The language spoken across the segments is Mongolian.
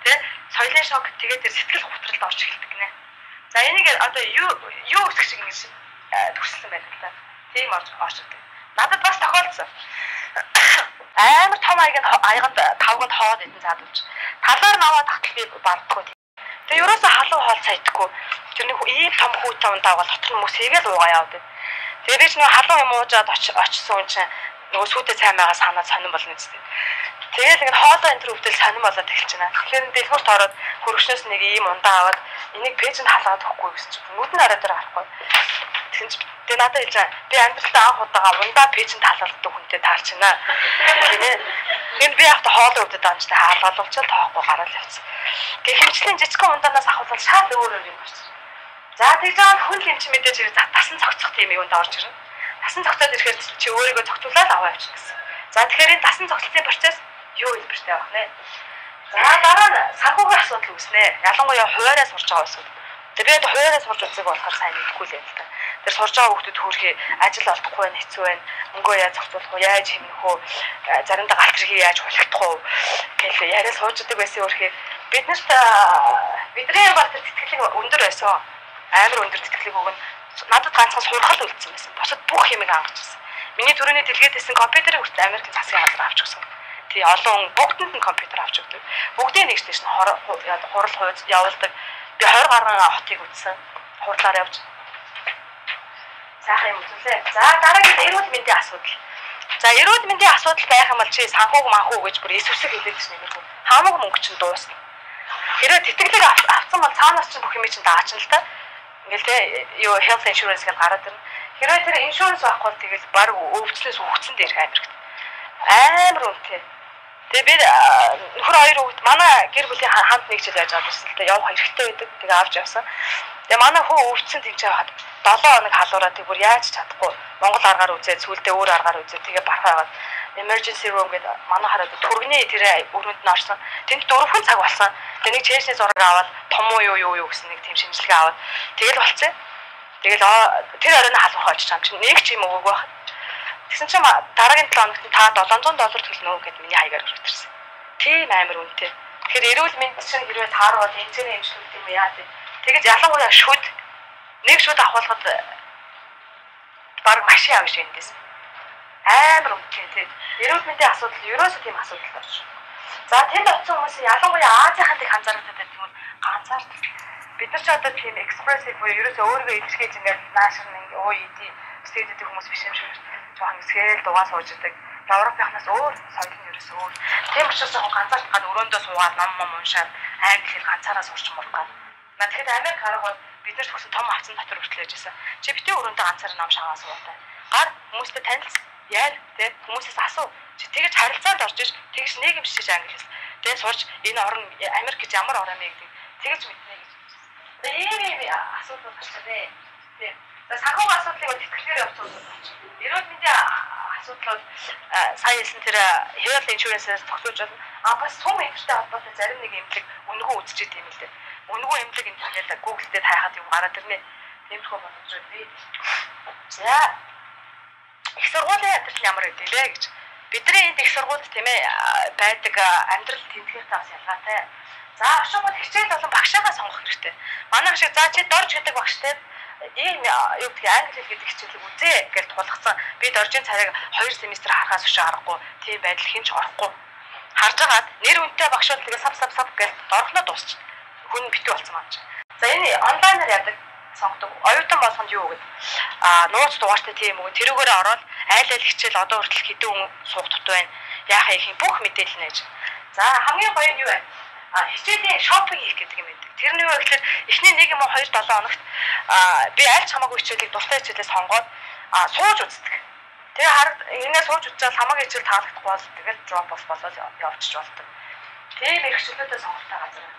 Тэ соёлын шок тэгээд тэр сэтгэл гутралд орж эхэлдэг гинэ. За энийг одоо юу өсөх шиг ингэж төрсөн байдаг л та. Тийм орж орчдөг. Надад бас тохиолдсон. Амар том аяганд тавганд хоол идэн заадуулж. Талаар наваад тахтал би бардаггүй. Тэгээ ерөөсөө халуун хоол цайдаггүй. Тэр нэг ийм том хүүтэн ундаа бол дотор нь мөс хийгээл уугаа яваад. Тэгээ би ч нэг халуун юм уужаад очсон хүн чинь нөгөө сүйдээ сайн байгаа санаа сонирн болно үстэй. Тэгээл ингээд хоолой энэ төр өвдөл сонирн болоод эхэлж байна. Тэгэхээр дэлгүүрт ороод хөргөчнөөс нэг ийм ундаа аваад энийг пэйжэнд халгаад өгөхгүй гэсэн чинь нүд нь арай дээр гарахгүй. Тэгсэн чинь тэгээ надад хэлж байгаа. Би амьдралдаа анх удаага ундаа пэйжэнд халгаалдаг хүнтэй таарч байна. Гинэ. Тэнд би яг та хоолой өвдөд байгаа юм чинь хаалгалуулчаал тоохгүй гараад явцсан. Гэх мэтлийн жижигхэн ундаанаас ахуулаад шал өөр өөр юм болчихсон. За тэгж байгаа хүн л юм чи мэдээж хэрэг тасан цогцох тийм юунд орж ирнэ. Тасан цогцоод ирэхээр чи өөрийгөө зохицуулаад аваа явчихна гэсэн. За тэгэхээр энэ тасан цогцлтын процесс юу хэлбэртэй байх нэ? За дараа нь санхүүгийн асуудал үүснэ. Ялангуяа хуваараа сурж байгаа асуудал. Тэгээ би одоо хуваараа сурж үзег болохоор сайн мэдэхгүй л юм л та. Тэр сурж байгаа хүүхдүүд хөөрхий ажил олдохгүй байна, хэцүү байна. Мөнгөө яаж зохицуулах вэ? Яаж хэмнэх вэ? Заримдаа галт тэрхий яаж хулигдах вэ? Гэл яриа сууж идэг байсан хөөрхий. Биднэрт бидний баг тэр тэтгэлэг өндөр байсан. Амар өндөр тэтгэлэг өгнө. Надад ганцхан сургал үлдсэн байсан. Бусад бүх юмыг хангажсэн. Миний түрүүний дэлгээд байсан компьютерыг хүртэл Америкийн засгийн газар авч өгсөн. Тий олон бүгдэнд нь компьютер авч өгдөг. Бүгдийг нэгжлэж нь хурал хууз явуулдаг. Би 20 гаруй хотыг үзсэн. Хурлаар явж. Сайхан юм үзлээ. За дараагийн эрүүл мэндийн асуудал. За эрүүл мэндийн асуудал байх юм бол чи санхүүг манхүү гэж бүр эс үсэг хэлээд чинь нэмэрхүү. Хамаагүй мөнгө чинь дуусна. Хэрвээ тэтгэлэг авсан бол цаанаас чинь бүх юм чинь даачна л та. Ингээл те юу health insurance гэж гараад ирнэ. Хэрвээ тэр insurance байхгүй бол тэгэл баг өвчлөөс үхсэн дээрх Америкт. Амар үнэтэй. Тэгээ би нөхөр хоёр хүүхэд манай гэр бүлийн хамт нэг жил байж байгаа гэсэн л та явах хэрэгтэй байдаг. Тэгээ авч явсан. Тэгээ манай хүү өвчсөн тэнцээ хахад 7 хоног халуураа тэг бүр яаж чадахгүй Монгол аргаар үзээ сүулдэ өөр аргаар үзээ тэгээ бархаа аваад emergency room гэдэг манай хараад түргний тэр өрөөнд нь орсон. Тэнд 4 цаг болсон. Тэгээ нэг чэшний зураг аваад том уу юу юу гэсэн нэг тийм шинжилгээ аваад тэгэл болцсон. Тэгэл тэр оройн халуурах очиж байгаа юм чинь нэг ч юм өгөөгүй байх. Тэгсэн чинь дараагийн 7 хоногт та $700 төлнө гэд миний хаягаар өргөж ирсэн. Тийм амар үнэтэй. Тэгэхээр эрүүл мэнд чинь хэрвээ таарвал эмчээрээ эмчлүүлдэг юм яа тийм. Тэгэж ялангуяа шүд нэг шүд авахулахад баг машин авах шиг эндээс. Амар үнэтэй тийм. Эрүүл мэндийн асуудал ерөөсөө тийм асуудалд орж. За тэнд очсон хүмүүс ялангуяа Азийнханд их анзаардаг байдаг юм ганцаардаг. Бид нар ч одоо тийм экспрессив буюу ерөөсөө өөрийгөө илэрхийлж ингээд наашир нэг өө иди сэтгэлдээ хүмүүс биш юм шиг жоохон эсгээл дугаа сууж идэг. Европынхнаас өөр соёл нь ерөөсөө өөр. Тийм учраас жоохон ганцаардах гад өрөөндөө суугаад ном ном уншаад аим дэлхийд ганцаараа сурч мурах гад. Тэгэхэд Америк арга бол бид нар төгсөн том авцсан дотор хүртэл байжсэн. Чи битгий өрөөндөө ганцаараа ном шагаа суутай. Гар хүмүүстэй танилц яар тэ хүмүүсээс асуу. Чи тэгэж харилцаанд орж иш тэгж нийгэмшиж англи хэл. Тэгээ сурч энэ орн Америк гэж ямар орн юм гэдэг тэгэж мэднэ гэж хэлсэн. Тэгээ ийм ийм асуудал гарч ирнэ. Тийм. За санхүүгийн асуудлыг бол тэтгэлгээр явуулсан болж. Эрүүл мэндийн асуудал бол сая хэлсэн тэр health insurance-аас тогтоож байна. А бас сум эмчтэй холбоотой зарим нэг эмнэлэг үнэгүй үзэж идэм юм лээ. Үнэгүй эмнэлэг энэ тэгэл Google дээр хайхад юм гараад ирнэ. Тиймэрхүү боломжууд бий. За их сургуулийн амьдрал ямар гэдэг вэ гэж. Бидний энд их сургуульд тийм ээ байдаг амьдрал тэнцвэртэй бас ялгаатай. За оршингууд хичээл болон багшаагаа сонгох хэрэгтэй. Манай шиг за чи дорж гэдэг багштай ийм юу гэдгийг англи хэл гэдэг хичээлийг үзээ гэж тулгацсан. Би доржийн царайг 2 семестр харахаас өшөө аргагүй. Тийм байдал хинч орохгүй. Харж агаад нэр үнэтэй багш бол тэгээ сав сав сав гэж дорхноо дуусчих. Хүн битүү болсон юм чи. За энэ онлайнаар яадаг сонгодог. Оюутан болгонд юу гэд нууц дугаартай тийм үг. Тэрүүгээрээ ороод айл айл хичээл одоо хүртэл хэдэн хүн суух дутуу байна. Яахаа их бүх мэдээлэл нээж. За хамгийн гоё нь юу вэ? Хичээлийн шопинг хийх гэдэг юм байдаг. Тэр нь юу вэ гэхээр эхний 1 юм уу 2 7 хоногт би аль ч хамаагүй хичээлийг дуртай хичээлээ сонгоод сууж үздэг. Тэгээ хараг энэс сууж үзчихэл хамаагүй хичээл таалагдахгүй бол тэгэл drop off болоод явчих болдог. Тийм их хичээлүүдээ сонголттой газар байна.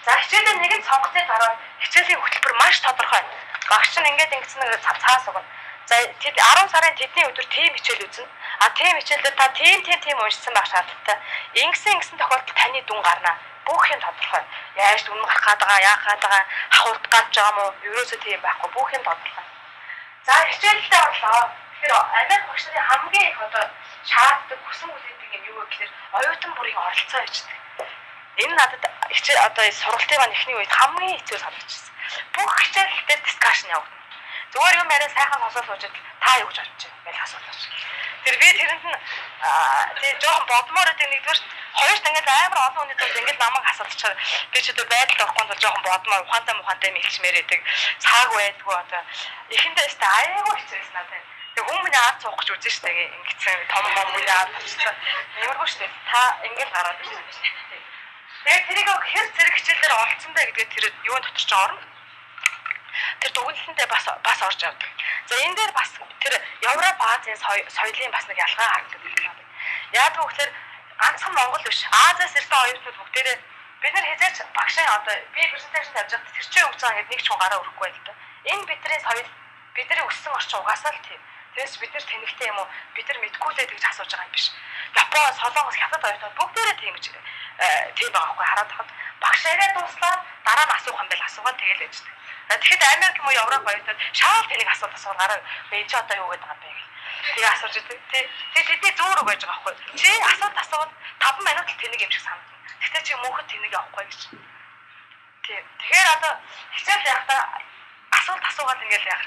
За хичээлийн нэгэн сонгоцны дараа хичээлийн хөтөлбөр маш тодорхой. Багш нь ингээд ингэсэн нэг цаас өгнө. За тэд 10 сарын тэдний өдөр тийм хичээл үзнэ. А тийм хичээлээр та тийм тийм тийм уншсан байх шаардлагатай. Ингэсэн ингэсэн тохиолдолд таны дүн гарна. Бүх юм тодорхой. Яаж дүн гарах гээд байгаа, яах гээд байгаа, хавуулт гарч байгаа мó? Ерөөсөө тийм байхгүй. Бүх юм тодорхой. За хичээлдээ орлоо. Тэгэхээр Америк багш нарын хамгийн их одоо шаарддаг, хүсэн хүлээдэг юм юу вэ гэхээр оюутан бүрийн оролцоо ичдэг. Энэ надад хичээл одоо сургалтын маань эхний үед хамгийн хэцүү санагдчихсан. Бүх хичээл дээр discussion явагдана. Зүгээр юм яриа сайхан сонсоод суужид та юу гэж бодож байна гэж асуулаа. Тэр би тэрэнд нь тий жоохон бодмоор байдаг нэгдүгээр хоёрт ингээд амар олон хүний тулд ингээд намайг асуулчихаар би ч одоо байдалд орохгүй бол жоохон бодмоор ухаантай мухаантай юм хэлчмээр байдаг. Цаг байдгүй одоо эхэндээ өстэй аягүй хэцүү байсан надад. Тэг хүн миний ард суух гэж үзэн штэ ингэсэн том том миний ард очсон. Нэмэргүй штэ та ингээд гараад ирсэн штэ. Тэгээд тэрийг хэр зэрэг хичээлээр олцсон бэ гэдгээ тэр юун дотор ч орно. Тэр дүгнэлтэндээ бас орж авдаг. За энэ дээр бас тэр Европ Азийн соёлын бас нэг ялгаа харагддаг юм байна. Яагаад гэвэл ганцхан Монгол биш. Азиас ирсэн оюутнууд бүгдээрээ бид нар хязгаарч багшийн одоо би презентацийн тавьж байхад тэр чинь өгч байгаа гэдэг нэг ч хүн гараа өрөхгүй байл та. Энэ бидний соёл, бидний өссөн орчин угаасаа л тийм. Тэрээс бид нар тэнэгтэй юм уу? Бид нар мэдгүй лээ гэж асууж байгаа юм биш. Япон, Солонгос, Хятад оюутнууд бүгдээрээ тийм гэж тийм байгаа байхгүй хараад тахад багш яриа дууслаа дараа нь асуух юм байл асуугаад тэгэл ээждэг. Тэгэхэд Америк юм уу Европ оюутнууд шаал тэнийг асуулт асуугаад гараа энэ чи одоо юу гэдэг юм бэ гэх. Тэгээ асууж идэг. Тэг тэдний зөөр үг байж байгаа байхгүй. Чи асуулт асуугаад 5 минут л тэнийг юм шиг санагдана. Гэхдээ чи мөнхөд тэнийг явахгүй гэж. Тийм. Тэгэхээр одоо хичээл явахдаа асуулт асуугаад ингээл яах.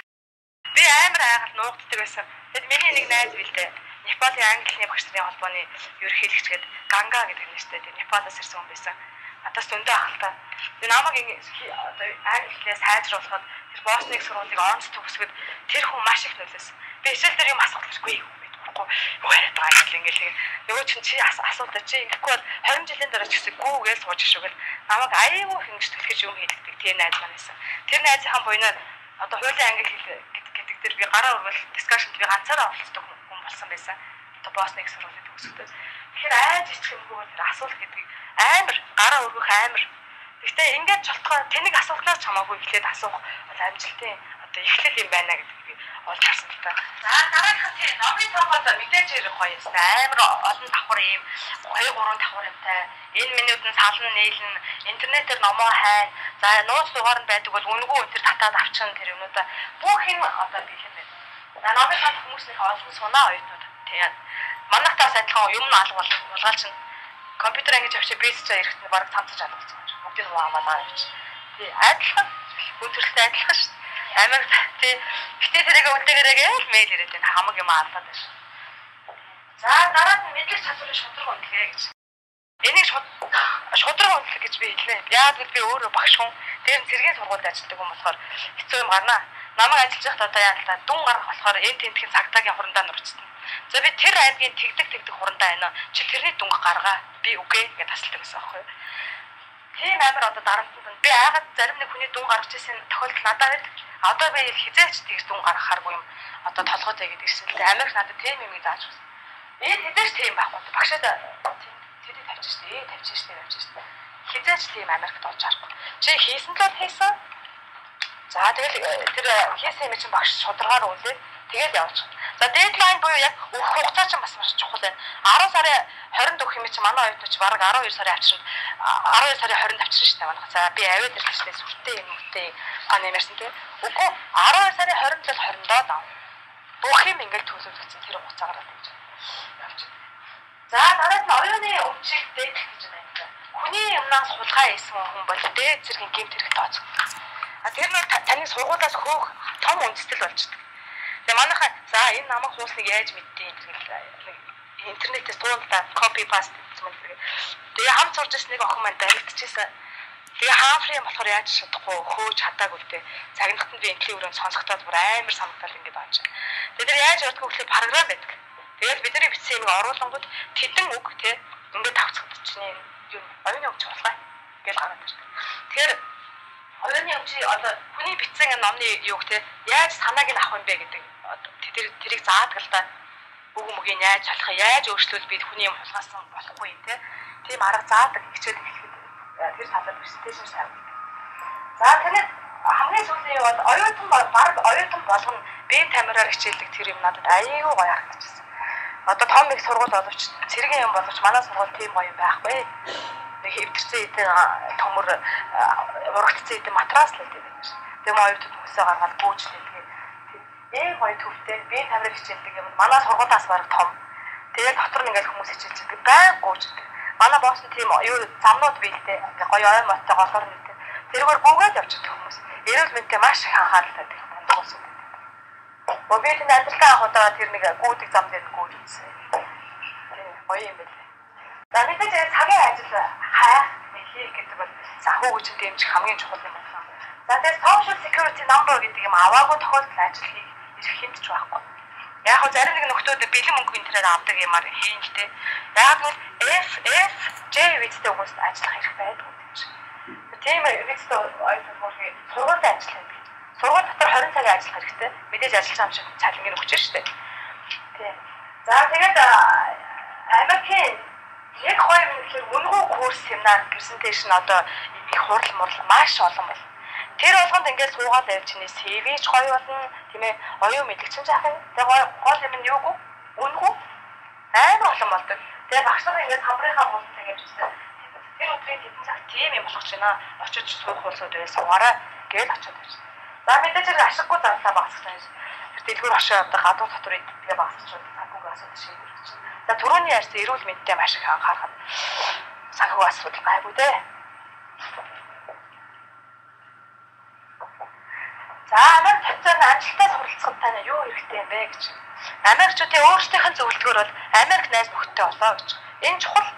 Би амар айгал нуугддаг байсан. Тэгэд миний нэг найз билдэ. Непалийн англи хэлний багш нарын холбооны ерөнхийлөгч гээд Ганга гэдэг нэртэй тийм Непалаас ирсэн хүн байсан. Надаас зөндөө ахaltaа. Тэгээ намайг одоо англи хэлээ сайжруулахад тэр Босныг сургуулийг онц төгсгöd тэр хүн маш их нөлөөсөн. Би хичээл дээр юм асуулахгүй юу мэдэхгүй. Юу яриад байгаа юм ингээл тэгээ нөгөө чинь чи асуултаа чи ингэхгүй бол 20 жилийн дараа ч гэсэн гүү гэж сууж шүгэл намайг аягүй хингэж түлхэж юм хийлгдэг тийм найз маань байсан. Тэр найзынхаа буйнаар одоо хуулийн англи хэл гэдэг дээр би гараа өргөл дискашнд би ганцаараа оролцдог хүн болсон байсан. Одоо Босныг сургуулийг төгсөхдөө. Тэгэхээр айж ичих юмгүй бол тэр асуулт гэдгийг амар гараа өргөх амар. Гэхдээ ингээд чолтгоо тэнэг асуултнаас чамаагүй эхлээд асуух бол амжилтын одоо эхлэл юм байна гэдгийг би олж харсан л та. За дараагийнх нь тийм номын тоогоод мэдээж ирэх гоё юм. Амар олон давхар ийм 2 3 давхар юмтай. Энэ минут нь сална нийлнэ. Интернетээр номоо хайна. За нууц дугаар нь байдаг бол үнэгүй тэр татаад авчин тэр юмнуудаа бүх юм одоо бэлэн байна. За номын тоонд хүмүүс их олон сунаа оюутнууд. Тийм. Манайхтаас адилхан юм нь алга болно. Булгаалч нь компьютер ингэж авчи бэс ч ирэхэд нь бараг цамцаж алга болсон. Бүгдийг хуваамаа авч. Тий, адилхан. Хүн төрөлтэй адилхан шүү. Америк тий. Гэтэ тэрийг үлдээгээрээ л мэйл ирээд байна. Хамаг юм алдаад байна. За дараад нь мэдлэг чадварын шударга үнэлгээ гэж. Энийг шударга үнэлэх гэж би хэлнэ. Яагаад гэвэл би өөрөө багш хүн. Тэр нь цэргийн сургуульд ажилладаг хүн болохоор хэцүү юм гарна. Намайг ажиллаж байхдаа одоо яа л та дүн гаргах болохоор энэ тентхийн цагдаагийн хурандаа нурцсан. За би тэр аймгийн тэгдэг хурандаа байна. Чи тэрний дүнг гаргаа. Би үгүй гэж тасалдаг гэсэн аахгүй юу? Тийм амар одоо дарамтанд би айгаад зарим нэг хүний дүн гаргаж ирсэн тохиолдол надад байдаг. Одоо би хизээч тэгж дүн гаргахааргүй юм. Одоо толгойтой гэдэг ирсэн л дээ. Америк надад тийм юм зааж өгсөн. Энэ хизээч тийм байхгүй. Багшаад тэдийг тавьчих штэ. Тавьчих штэ, тавьчих штэ. Хизээч тийм Америкт олж харахгүй. Чи хийсэн л бол хийсэн. За тэгэл тэр хийсэн юм чинь багш шударгаар үлээ. Тэгэл явчих. За дедлайн буюу яг өгөх хугацаа чинь бас маш чухал байна. 10 сарын 20-нд өгөх юм чинь манай оюутнууд чи бараг 12 сарын авчирна. 12 сарын 20-нд авчирна шүү дээ манайх. За би аваад ирлээ шүү дээ. Сүртэй юм үтэй ган юм ярьсан тий. Үгүй 12 сарын 20-нд л 20-ндоо дав. Бүх юм ингээл төлөвлөгдсөн тэр хугацаагаар л гэж явчих. За дараад нь оюуны өмчийг дээдлэх гэж байна. Хүний юмнаас хулгай хийсэн хүн бол дээд зэргийн гэмт хэрэг тооцогддог. А тэр нь таны сургуулиас хөөх том үндэстэл болчихдог. Тэгээ манайхаа за энэ намайг хуусныг яаж мэдтiin гэх интернетээс туулдаа copy paste гэсэн юм л. Тэгээ хамт сурж ирсэн нэг охин маань баригдчихсэн. Тэгээ хаанфрын болохоор яаж чадахгүй хөөж чадаагүй л дээ. Цагнахт нь би энтлийн өрөөнд сонсохдоо бүр амар санагдал ингэж ааж. Тэгээ тэр яаж явдаг вэ гэхээр програм байдаг. Тэгэл бидний бичсэн юмыг оруулангууд тэдэн үг те ингээд тавцахад чинь юм оюуны өмч хулгай гэж гараад ирдэг. Тэгэхээр оюуны өмч одоо хүний бичсэн номны юуг те яаж санааг нь авах юм бэ гэдэг тэрийг заадаг л да. Үг мөгийг яаж салах, яаж өөрчлөвл бид хүний юм хулгайлсан болохгүй юм те. Тийм арга заадаг хичээл эхлэхэд тэр талаар презентацийн сайн. За тэгээд хамгийн сүүлийн юу бол оюутан баг оюутан болгоно бие тамираар хичээлдэг тэр юм надад аяйгүй гоё харагдчихсан. Одоо том их сургууль боловч цэргийн юм боловч манай сургууль тийм гоё юм байхгүй. Нэг хэвтэрсэн эдэн төмөр урагтсан эдэн матрас л гэдэг юм шиг. Тэгээ оюутан төсөө гаргаад гүйжлээ. Тэгээ ийм гоё төвтэй бие тамираар хичээлдэг юм. Манай сургуулиас баг том. Тэгээд дотор нь ингээл хүмүүс хичээлж байдаг. Баян гүйждэг. Манай босс нь тийм юу замнууд бий л дээ. Ингээ гоё ой моттой голоор нийтээ. Тэргээр гүгээд явчихдаг хүмүүс. Эрүүл мэндэд маш их анхаарал тавьдаг мундаг улсууд. Би тэнд амьдралаа анх удаа тэр нэг гүйдэг зам дээр гүйж үзсэн. Тийм гоё юм байна. За мэдээж цагийн ажил хайх хийх гэдэг бол санхүүгийн чинь дэмжих хамгийн чухал юм байна. За тэгээд social security number гэдэг юм аваагүй тохиолдолд ажил хийх эрх хэмт ч байхгүй. Яг хөө зарим нэг нөхдүүд бэлэн мөнгө интернет авдаг юмар хийн л дээ. Яг бол F S J визтэй хүмүүст ажиллах эрх байдгүй юм шиг. Тийм визтэй ойлгохоор сургуульд ажиллах юм. Сургууль дотор 20 цагийн ажиллах хэрэгтэй. Мэдээж ажиллаж байгаа юм шиг цалинг нь өгч штэ. Тийм. За тэгээд Америкийн нэг хоёр юм гэхээр үнэгүй курс семинар презентацийн одоо их хурал мурал маш олон бол. Тэр болгонд ингээд суугаад байв чиний CV ч гоё болно, тийм ээ, оюун мэдлэг чинь жаах юм. Тэгээ гол юм нь юугүй? Үнэгүй. Амар олон болдог. Тэгээ багш нар ингээд хамрынхаа хуулсан гэж хэлсэн. Тэр өдрийн хэдэн цаг тийм юм болох ч байна. Очиж суух улсууд байл суугаарай гэж очиод байсан. За мэдээж хэрэг ашиггүй зарлаа багасгах юм. Тэр дэлгүүр хошоо явдаг гадуур дотор иддэг багасгах санхүүгийн асуудал шийдвэрлэж байна. За түрүүний ярьсан эрүүл мэндтэй маш их анхаарах санхүүгийн асуудал гайгүй дээ. За Америк хотын амжилттай суралцахад тань юу хэрэгтэй юм бэ гэж. Америкчуудын өөрсдийнх нь зөвлөгөөр бол Америк найз нөхдөдтэй болоо гэж. Энэ чухал.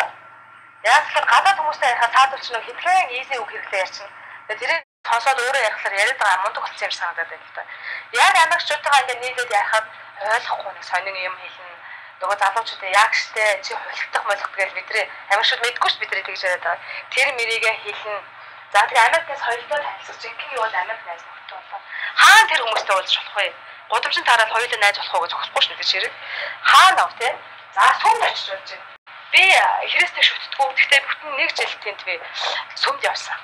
Яг л гадаад хүмүүстэй ярихаар цаадуулч нэг хэвлэн easy үг хэрэглээ ярьчихна. Тэгээ тэрийг сонсоод өөрөө ярихлаар яриад байгаа мундаг болсон юм санагдаад байна л та. Яг Америкчуудтайгаа ингээд нийлээд ярихад ойлгохгүй нэг сонин юм хэлнэ. Нөгөө залуучуудын яг штэ чи хулигдах молих гэж бидний Америкчууд мэдгүй ш бидний тэгж яриад байгаа. Тэр мэрийгээ хэлнэ. За тэгээ Америкийн соёлтой танилцах жинхэнэ юу бол Америк найз нөхдөд болоо. Хаана тэр хүмүүстэй уулзах болох вэ? Гудамжинд тараад хоёулаа найз болох уу гэж зогсохгүй шнэ тэр хэрэг. Хаана ав те? За сүмд очиж болж байна. Би Христийг шүтдэггүй. Гэхдээ бүтэн нэг жил тэнд би сүмд явсан.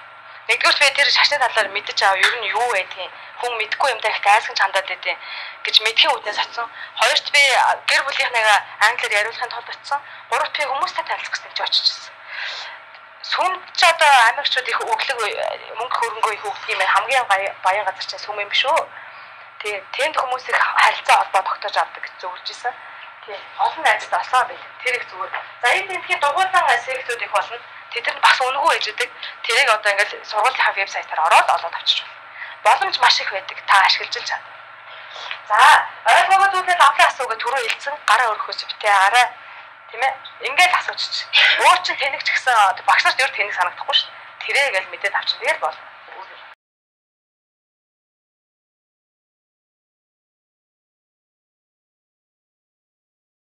Нэгдүгürt би тэр шашны талаар мэдэж аав ер нь юу байдгийг хүн мэдгүй юмдаа их гайсган чандаад байдیں гэж мэдхийн үүднээс очсон. Хоёрт би гэр бүлийнхнийгаа англиар яриулахын тулд очсон. Гуравт би хүмүүстэй танилцах гэсэн чи очиж ирсэн. Сүмд ч одоо Америкчууд их өглөг мөнгө хөрөнгөө их өгдөг юм байна. Хамгийн баян газар чинь сүм юм биш үү? Тэгээ тэнд хүмүүс их харилцаа холбоо тогтоож авдаг гэж зөвлөж ирсэн. Тийм олон найзтай олсон байл. Тэр их зүгээр. За энэ тентхийн дугуйлан сектүүд их болно. Тэд нар бас үнэгүй байж идэг. Тэрийг одоо ингээл сургуулийнхаа вебсайтаар ороод олоод авчиж болно. Боломж маш их байдаг. Та ашиглаж л чадна. За ойлгоогүй зүйлээ лавлын асуу гэж түрүү хэлсэн. Гараа өрөхөөс битээ арай тийм ээ. Ингээл асуучих. Өөр чинь тэнэг ч гэсэн багш нарт ер тэнэг санагдахгүй шүү. Тэрээ гэж мэдээд авчин. Тэгэл бол.